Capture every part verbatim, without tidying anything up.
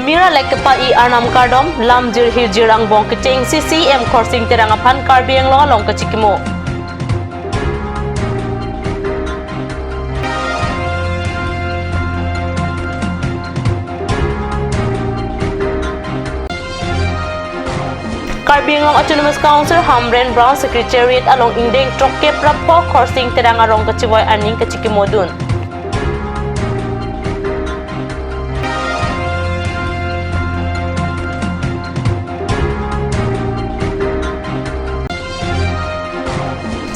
Mir alek kepa-i arnam kardom, lamjir hirjir angbong kechengsi C M Khorsing Terang aphan Karbi Anglong along kachikimo. Karbi Anglong Autonomous Council Hamren Branch Secretariat along ingdeng throkkep ra pho Khorsing Terang arong kachevoi arni kachikimodun.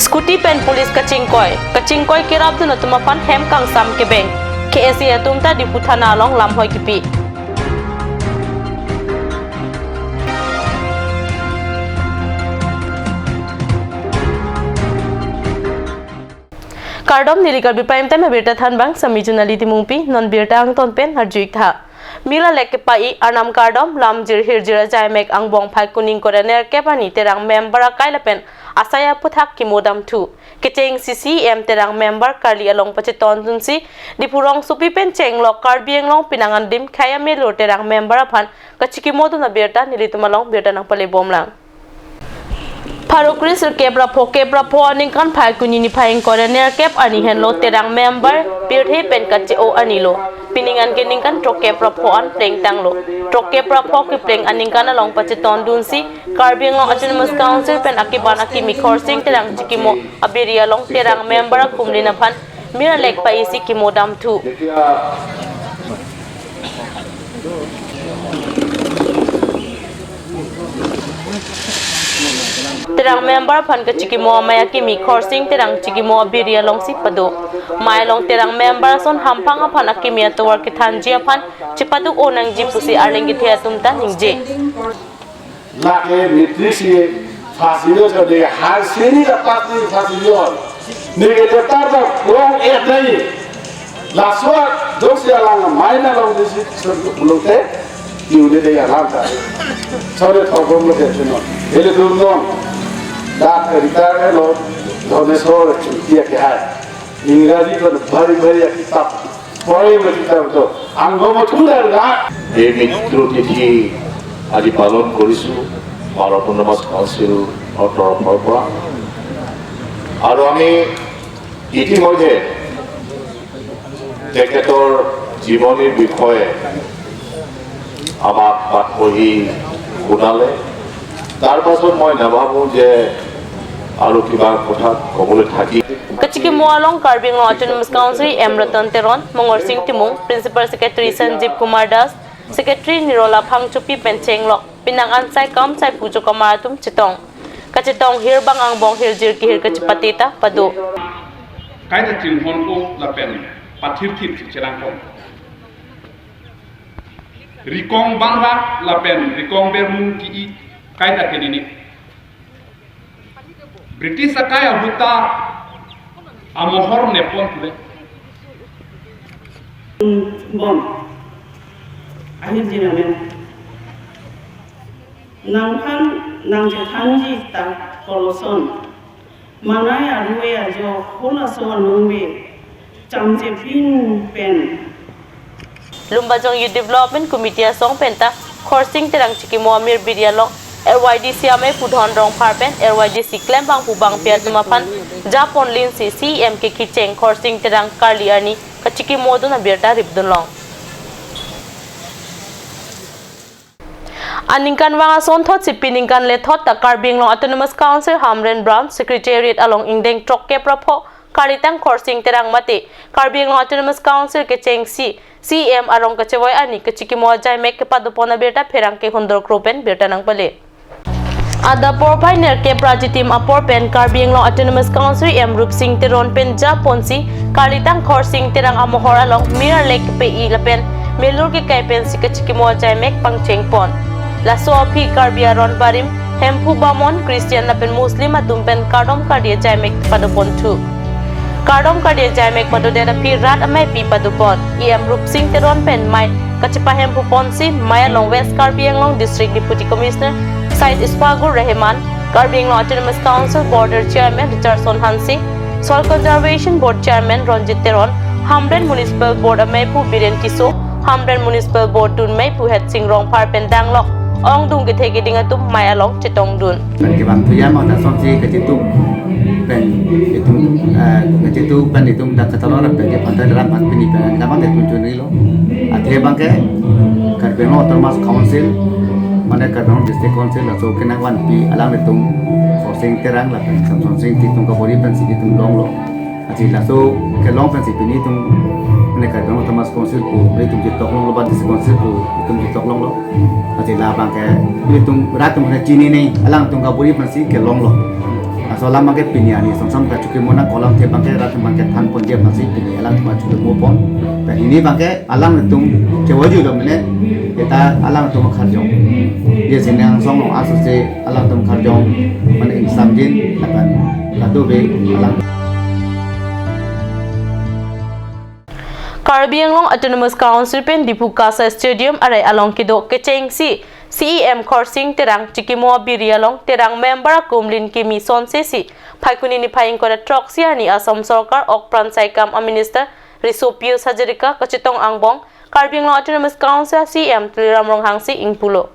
Scooty pen police kachingkoi. Kachingkoi kerapdun atum aphan hem kangsam kebeng. K S A atum ta Diphu thana along lamhoi kipi. Kardom, neli Karbi Prime Time abirta thanbang, sami Junali Timungpi, non birta angton pen arju-ik tha. Mir alek kepa-i arnam kardom, lamjir hirjir ajaimek angbong Phaikuni ingkoi ra nerkep arni Terang member akai lapen asai aputhak kimodam thu. Kechengsi C M Terang member karli along pachetondunsi Diphu rongsopi pen chenglok Karbi Anglong pinang andim khei amelur Terang member aphan kachikimodun abirta nelitum along birta nangpale bomlang. Pharo kre sirkep ra phokep ra pho aningkan Phaikuni niphai ingkoi ra nerkep arni henlo Terang member pirthe pen kache-o arni lo. Pining an ke ningkan throkkep ra pho an plengtanglo. Throkkep ra pho kepleng aningkan along pachetondunsi Karbi Anglong Autonomous Council pen akiban akimi Khorsing Terang chikimo abiri along Terang member akumlin aphan mir alek pa-i si kimodam thu. Terang member aphan kachikimo amei akimi Khorsing Terang chikimo abiri alongsi pado. Mei along Terang member ason hamphang aphan akimi atovar kethanji aphan chepaduk-o nangji pusi arleng kethe atum ta ningje. Lake matric si first division, de higher secondary la pass ni first division. Neke letter ta wrong et nai. Laso ajoksi alang mei along disi pulote, iune de alang ta. Sore thogom lo de chuno. Ele dum non. Dat retire lo, Dhoneswar Chutia ke hai. Ingraji to bhari bhari kitap. Pore bhari kitap to. Anggo mo thudar da. এই মৃত্যু তিথি আজি পালন কৰিছো ভাৰত অট'নমাছ কাউন্সিলৰ তৰফৰ পৰা। আৰু আমি ইতিমধ্যে তেখেতৰ জীৱনীৰ বিষয়ে আমাক বাট পঢ়ি শুনালে। তাৰ পাছত মই নাভাবোঁ যে আৰু কিবা কথা ক'বলৈ থাকিল। Kachikimo along Karbi Anglong Autonomous Council M Ratan Teron, Mongorsing Timung, Principal Secretary Sanjeev Kumar Das, Secretary Nirola Phangchopi pen chenglok pinang an sai kam sai pujo kamar atum chetong. Kachetong hirbang angbong hirjir kehir kachepate ta pado. Kaita chinghon ko lapen pathirthir si cherang ko. Rikong bangra lapen rikong bermung ki-i kaita kenini. British akai ahut ta amohor nepon pule. Bom. Ahir jinamen. Nangphan nangchethanji ta koloson. Manai arve ajo hula so anungbe chamche pin pen. Lumbajong Youth Development Committee asong penta Khorsing Terang chikimo amir biri along R Y D C amei Pudhon Rongphar pen R Y D C klembang pubang pi atum aphan japonlinsi C M ke kicheng Khorsing Terang karli arni kachikimodun abirta ripdunlong. Aningkanvang asonthot si piningkan lethot ta Karbi Anglong Autonomous Council Hamren Branch Secretariat along ingdeng throkkep ra pho karlitang Khorsing Terang mate Karbi Anglong Autonomous Council kechengsi C M arong kachevoi arni kachikimo ajaimek kepadopon abirta pherangke Hundor Kro pen birta nangpale. Adap porphai nerkep ra jitim apor pen Karbi Anglong Autonomous Council M Rupsing Teron pen japonsi karlitang Khorsing Terang amohor along mir alek kepa-i lapen melur kekai pensi kachikimo ajaimek pangchengpon. Laso aphi Karbi aron barim, Hemphu Bamon, Christian lapen Muslim atum pen kardom kardi ajaimek padopon thu. Kardom kardi ajaimek padodet aphi rat ameipi padopon. E M Rupsing Teron pen mei kachepahemphuponsi mei along West Karbi Anglong District Deputy Commissioner Syed Ishfaqur Rahman, Karbi Anglong Autonomous Council Border Chairman Richardson Hanse, Soil Conservation Board Chairman Ranjit Teron, Hamren Municipal Board ameiphu Biren Tisso, Hamren Municipal Board dunmei pu Hetsing Rongphar pen danglok ongdung kethe keding atum mei along chetongdun. Pen kevang thuya ma ta sonsi kachitum pen itum, eh, kachitu pen itum dak katalon pen ke pantai dalam pan pini pen dak abang ke tujuh ni lo. Athe abang ke Karbi Anglong Autonomous Council, mane Karbi Anglong District Council, laso kenang vanpi alanglitum Khorsing Terang lapen Samson Sing Ingti atum kabor-i pensi itum longlo. Achi laso kelong pensi pini itum, mane Karbi Anglong Autonomous Council pu, itum chetok longlo, ba District Council pu itum chetok longlo. Achi labang ke itum rat atum ke chinine, alangtum kabor-i pensi kelonglo. Laso alam abang ke pini arni samsam kachukimo nang, kolang ke abang ke rat atum abang ke thanponji pensi pini alangtum kachukimo pon. Pen hini abang ke alangtum chevoijuilo mene, kita alangtum akarjong. Ye sinang song long aso se alangtum akarjong, mane ingsamjin lapen kadokave alang. Karbi Anglong Autonomous Council pen Diphu Kasai Stadium arai along kedo kechengsi C E M Khorsing Terang chikimo abiri along Terang member akumlin kimi sonsesi Phaikuni niphai ingkoi ra throksi arni Assam Sorkar Okpran Saikam a Minister Riso Pius Hazarika kachetong angbong Karbi Anglong Autonomous Council C E M Tuliram Ronghang si ingpulo.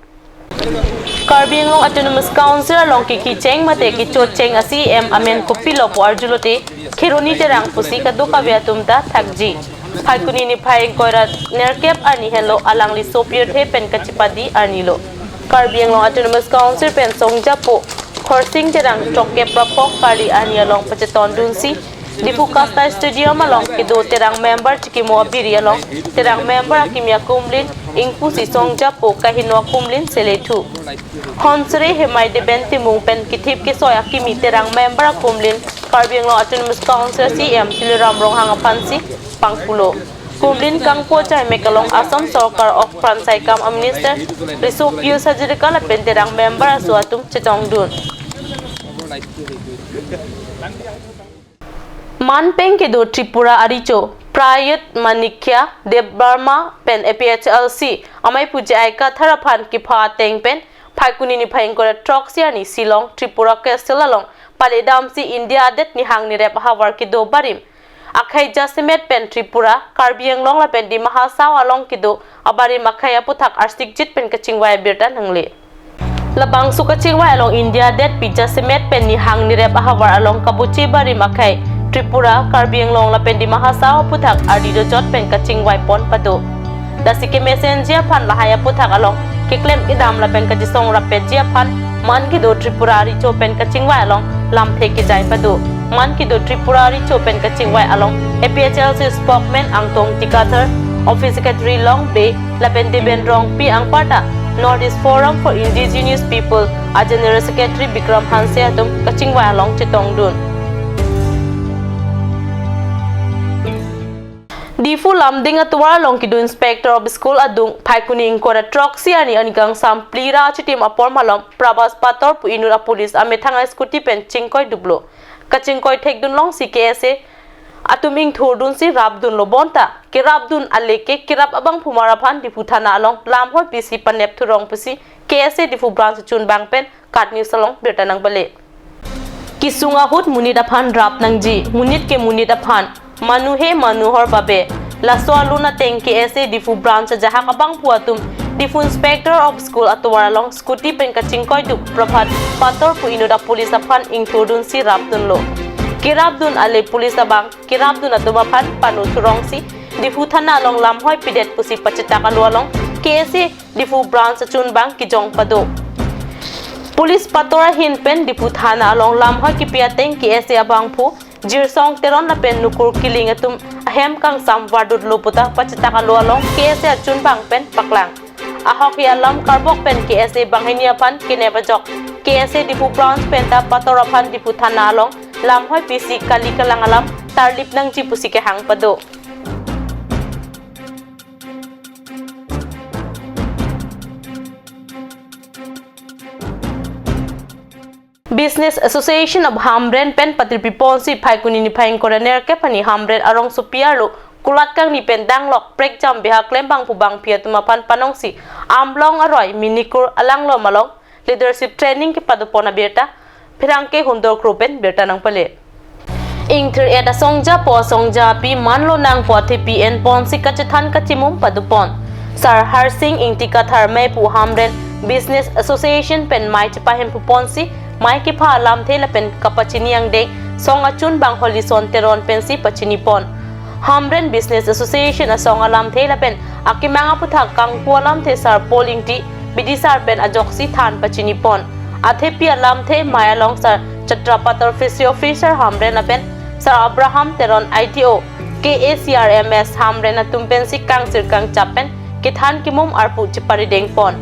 Karbi Anglong Autonomous Council along kiki cheng mate kecho cheng a C E M amen kopilo pu arjulote Kheroni Terang pusi kadokave atum ta thakji. Phaikuni niphai ingkoi ra nerkep arni henlo alangli sopirthe pen kachipadi arnilo. Karbi Anglong Autonomous Council pen songjapo Khorsing Terang throkkep ra phok karli arni along pachetongdunsi Diphu Kasai Stadium along kedo Terang member chikimo abiri along Terang member akimi akumlin ingpusi songjapo kaheno akumlin selethu. Honsere Hemai Deben Timung pen kithip kesoi akimi Terang member akumlin Karbi Anglong Autonomous Council C E M Tuliram Ronghang aphansi pangpulo. Kumlin kangpo jaimek along Assam Sorkar Okpran Saikam a Minister Riso Pius Hazarika lapen Terang member aso atum chetongdun. Manpeng kedo Tripura arecho Prayut Manikya Debbarma pen A P H L C amei pu J I Kathar aphan kepha ateng pen Phaikuni niphai ingkoi ra throksi arni Shillong Tripura Castle along paledamsi India adet nihang nirep ahavar kedo barim akhei jasemet pen Tripura, Karbi Anglong lapen Dima Hasao along kedo abarim akhei aputhak arsikjit pen kachingvai abirta nangle. Labangso kachingvai along India detpi jasemet pen nihang nirep ahavar along kabuchi barim akhei Tripura, Karbi Anglong lapen Dima Hasao aputhak ardi dojot pen kachingvai pon pado. Lasi kemesenji aphan lahai aputhak along keklem kedam lapen kachisong rappetji aphan man kedo Tripura arecho pen kachingvai along lamthe kejai pado. Man kedo Tripura arecho pen kachingvai along A P H L C spokesman Angtong Tikathar, Office Secretary Long Bey lapen Deben Rongpi anparta North East Forum for Indigenous People a General Secretary Bikram Hanse atum kachingvai along chetongdun. Diphu Lumding atovar along kedo Inspector of School adung Phaikuni ingkoi ra throksi arni aningkang sampli ra achitim apor malom Prabhas Pator pu inut a police amethang a scooty pen chingkoiduplo. Kachingkoi thekdun longsi K S A atum ingthurdunsi rapdunlo bonta kerapdun aleke kerap abangphu mar aphan Diphu thana along lamhoi pisi panep thurong pusi K S A Diphu branch chunbang pen KAT News along birta nangpale. Kesung ahut monit aphan rap nangji, monit ke monit aphan, manu he manu hor babe. Laso alun ateng K S A Diphu branch ajahak abangphu atum Diphu Inspector of School atovar along scooty pen kachingkoidup Prabhat Pator pu inut a police aphan ingthurdunsi rapdunlo. Kerapdun ale police abang kerapdun atum aphan panu thurongsi Diphu thana along lamhoi pidet pusi pachitak alo along K S A Diphu branch achunbang kejong pado. Police Pator ahin pen Diphu thana along lamhoi kipi ateng K S A abangphu Jirsong Teron lapen Nukur Killing atum ahem kangsam vardutlo puta pachitak alo along K S A achunbang pen paklang. Ahok hi alam karbok pen K S A banghini aphan kenep ajok K S A Diphu branch penta Pator aphan Diphu thana along lamhoi pisi kali kalang alam tarlip nangji pusi kehang pado. Business Association of Hamren pen patirpi ponsi Phaikuni niphai ingkoi ra nerkep arni Hamren arongsopi arlo kulat kangni pen danglok prekjam beha klembangphu bangphi atum aphan panongsi Amlong aroi Minikur alanglom along leadership training kepadopon abirta pherangke Hundor Kro pen birta nangpale. Ingthir-et asongja po asongja api manlo nangpo athepi enponsi kachethan kachimum padopon. Sar Harsing Ingti Kathar meipu Hamren Business Association pen mei chepahemphu ponsi mei kepha alamthe lapen kapachini angdeng song achun bang Holison Teron pensi pachini pon. Hamren Business Association asong alamthe lapen akemang aputhak kangpu alamthe Sar Paul Ingti bidisar pen ajoksi than pachini pon. Athepi alamthe mei along Sar Chatra Pator Fishery Officer Hamren lapen Sar Abraham Teron I T O K A C R M S Hamren atum pensi kangsir kangchap pen kethan kemum arpu cheparideng pon.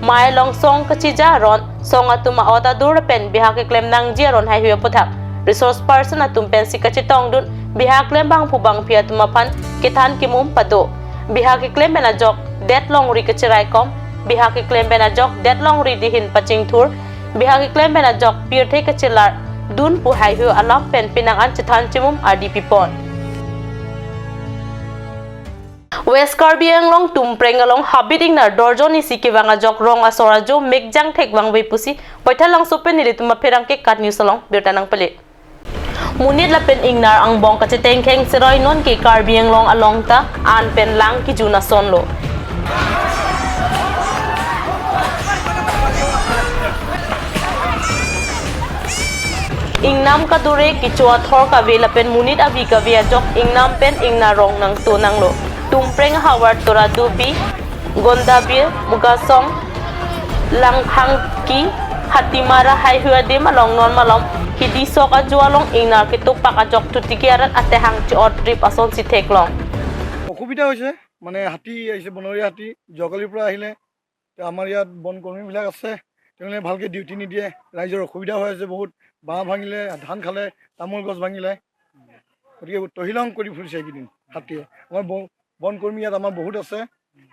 Mei along song kachija aron, song atum a-ot adur pen bihak keklem nangji aron haihui aputhak resource person atum pensi kachetongdun bihak klem bangphu bangphi atum aphan kethan kemum pado. Bihak keklem pen ajok det longri kacheraikom, bihak keklem pen ajok det longri dihin pachingthur, bihak keklem pen ajok pirthe kachelar dun pu haihui alam pen penang an chethan chemum ardi pipon. West Karbi Anglong Tumpreng along habit ingnar dorjon isi kevang ajok rong asor ajo mekjang thek vangve pusi Baithalangso pen nelitum apherangke KAT News along birta nangpale. Monit lapen ingnar angbong kachetengkheng seroi non ke Karbi Anglong along ta an pen lang kejun asonlo. Ingnam kadure kecho athor kave lapen monit abi kave ajok ingnam pen ingnar rong nangto nanglo. Tumpreng havar Tora Dubi, Gondabir, Mugasong, Langkhangki, Hatimara haihui adim along non malom hidi sok ajo along ingnar ketopak ajok tutiki arat atehang che-ot rip asonsi theklong. অসুবিধা হৈছে, মানে হাতী আহিছে, বনৰীয়া হাতী, যোৱাকালিৰ পৰা আহিলে। এতিয়া আমাৰ ইয়াত বন কৰ্মীবিলাক আছে, তেওঁলোকে ভালকে ডিউটি নিদিয়ে, ৰাইজৰ অসুবিধা হৈ আছে বহুত। বাঁহ ভাঙিলে, ধান খালে, তামোল গছ ভাঙিলে, গতিকে তহিলং কৰি ফুৰিছে এইকেইদিন হাতীয়ে। আমাৰ ব-, বন কৰ্মী ইয়াত আমাৰ বহুত আছে,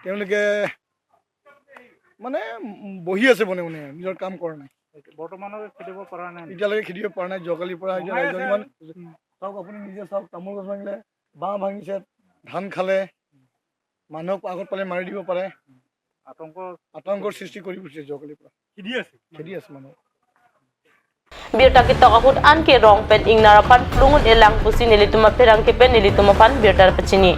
তেওঁলোকে মানে, উম, বহি আছে বনে বনে, নিজৰ কাম কৰা নাই। বৰ্তমানলৈকে খেদিব পৰা নাই নেকি? এতিয়ালৈকে খেদিব পৰা নাই। যোৱাকালিৰ পৰা এতিয়া ৰাইজৰ ইমান, উম। চাওক, আপুনি নিজে চাওক, তামোল গছ ভাঙিলে, বাঁহ ভাঙিছে, ধান খালে, মানুহক আগত পালে মাৰি দিব পাৰে। আতংক আতংকৰ সৃষ্টি কৰি ফুৰিছে যোৱাকালিৰ পৰা। খেদি আছে। খেদি আছে মানুহ। Birta ketok ahut anke rong pen ingnar aphan plungun elang pusi nelitum apherangke pen nelitum aphan birta pachini.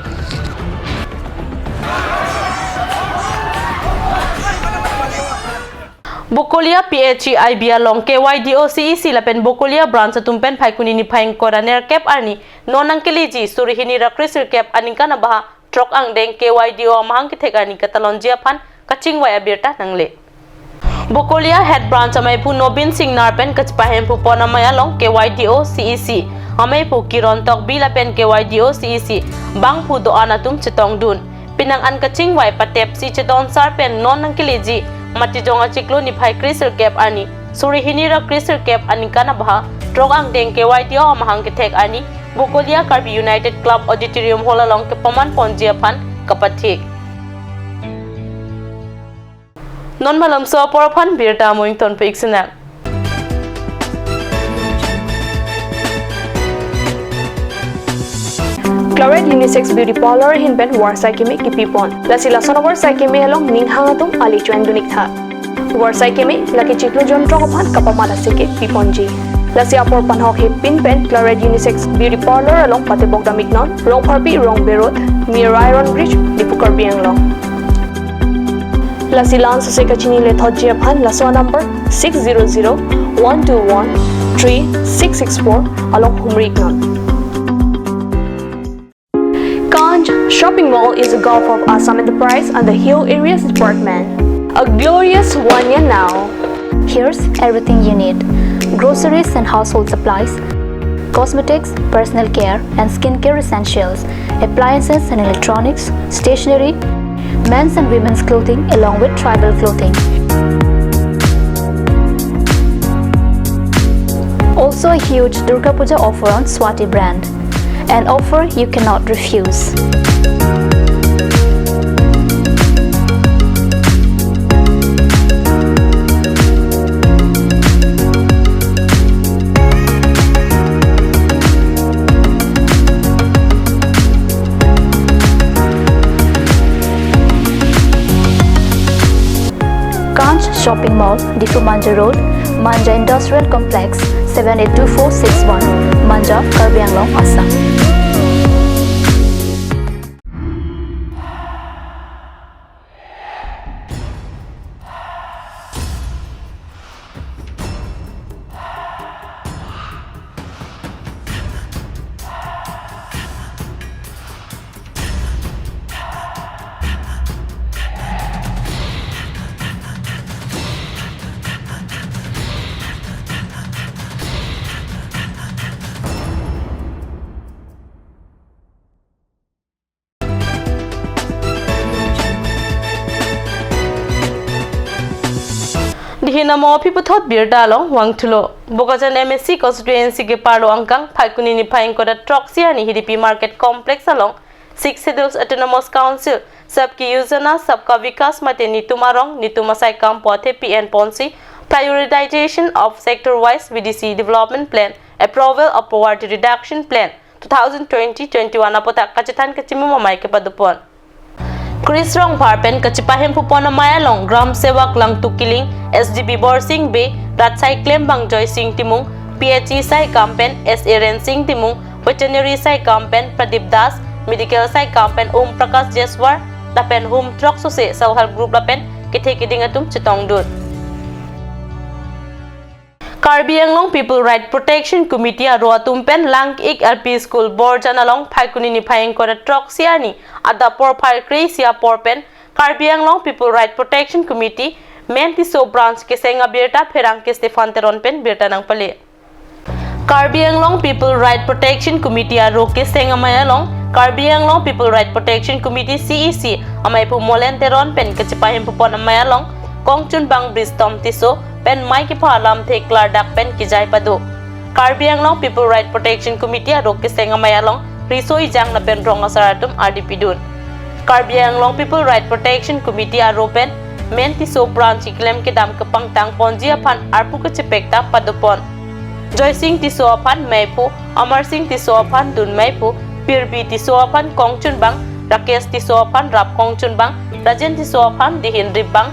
Bokolia P H E I B along K Y D O C E C lapen Bokolia branch atum pen Phaikuni niphai ingkoi ra nerkep arni non nangkeleji suri hini ra kre sirkep aningkan abaha throk angdeng K Y D O amahang kethek arni katalonji aphan kachingvai abirta nangle. Bokolia Head Branch ameiphu Nobin Singnar pen kachepahemphu pon amei along K Y D O C E C ameiphu Kiron Tokbi lapen K Y D O C E C bangphu do-an atum chetongdun. Penang an kachingvai patepsi chedon sar pen non nangkeleji Matijong achiklo niphai kre sirkep arni suri hini ra kre sirkep aningkan abaha throk angdeng K Y D O amahang kethek arni Bokolia Karbi United Club Auditorium Hall along kepaman ponji aphan kapathik. Non malomso apor aphan birta amoing tonpe iksinang. Claret Unisex Beauty Parlor ahin pen varsai keme kipipon. Lasi lason avarsai keme along ning hang atum ali choin dunik tha. Varsai keme lake chiklo jonthrok aphan kapamat aseke piponji. Lasi apor panhok he pin pen Claret Unisex Beauty Parlor along patebok damiknon, Rongpharpi Rongbe Road, near Iron Bridge, Diphu Karbi Anglong. Lasi la-an sose kachini lethotji aphan laso number six zero zero one two one three six six four along humri iknon. Kanj Shopping Mall is a gulf of Assam Enterprise and the Hill Areas Department. A glorious one year now. Here's everything you need: groceries and household supplies, cosmetics, personal care and skincare essentials, appliances and electronics, stationery, men's and women's clothing along with tribal clothing. Also a huge Durga Puja offer on Swati brand. An offer you cannot refuse. Kanj Shopping Mall, Diphu Manja Road, Manja Industrial Complex, seven eight two four six one, Manja, Karbi Anglong, Assam. Hinamo aphi puthot birta along vangthulo. Bokajan M A C constituency keparlo angkang Phaikuni niphai ingkoi ra throksi arni Hidipi Market Complex along Sixth Schedule Autonomous Council Sabki Yojana Sabka Vikas mate netum arong netum asaikam pu athe P N ponsi Prioritization of Sector Wise V D C Development Plan, Approval of Poverty Reduction Plan two thousand twenty twenty-one aputhak kachethan kachimum amei kepadopon. Chris Rongphar pen kachepahemphu pon amei along Gram Sevak Langtuk Killing, S D B Borsing Bey, Rat Saiklem bang Joysing Timung, P H E saikam pen S A Rensing Timung, Veterinary saikam pen Pradip Das, Medical saikam pen Om Prakash Jeswar, lapen hum throk sose Self Help Group lapen kethe keding atum chetongdun. Karbi Anglong People Right Protection Committee aro atum pen Langik L P School Borjan along Phaikuni niphai ingkoi ra throksi arni adap porphai kre-isi apor pen Karbi Anglong People Right Protection Committee Men Tisso Branch keseng abirta pherangke Stephan Teron pen birta nangpale. Karbi Anglong People Right Protection Committee aro keseng amei along Karbi Anglong People Right Protection Committee C E C ameiphu Molen Teron pen kachepahemphu pon amei along kongchunbang Bristom Tisso pen mei kepho alamthe klardak pen kejai pado. Karbi Anglong People Right Protection Committee aro keseng amei along riso ejang lapen rong asar atum ardi pidun. Karbi Anglong People Right Protection Committee aro pen Men Tisso Branch keklem kedam kepangtang ponji aphan arpu kachepek ta padopon. Joysing Tisso aphan meiphu, Amarsing Tisso aphan dun meiphu, Pirbi Tisso aphan kongchunbang, Rakesh Tisso aphan rap kongchunbang, Rajen Tisso aphan dihin ripbang,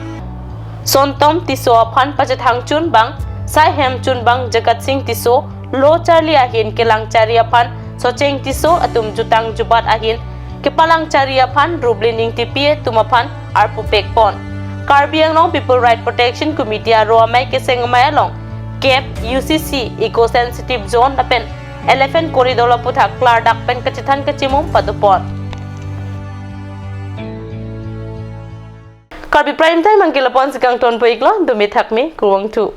Sontom Tisso aphan pachethang chunbang, Saihem chunbang, Jagatsing Tisso lo charli ahin kelang chari aphan, Socheng Tisso atum jutang jubat ahin kepalang chari aphan, Rublin Ingtipi atum aphan arpu pekpon. Karbi Anglong People Right Protection Committee aro amei keseng amei along K E P, U C C, Eco Sensitive Zone lapen Elephant Corridor aputhak klardak pen kachethan kachimum padopon. Karbi Prime Time angke lapu-an si kangtonpo iklo, dome thakme, kurvangthu.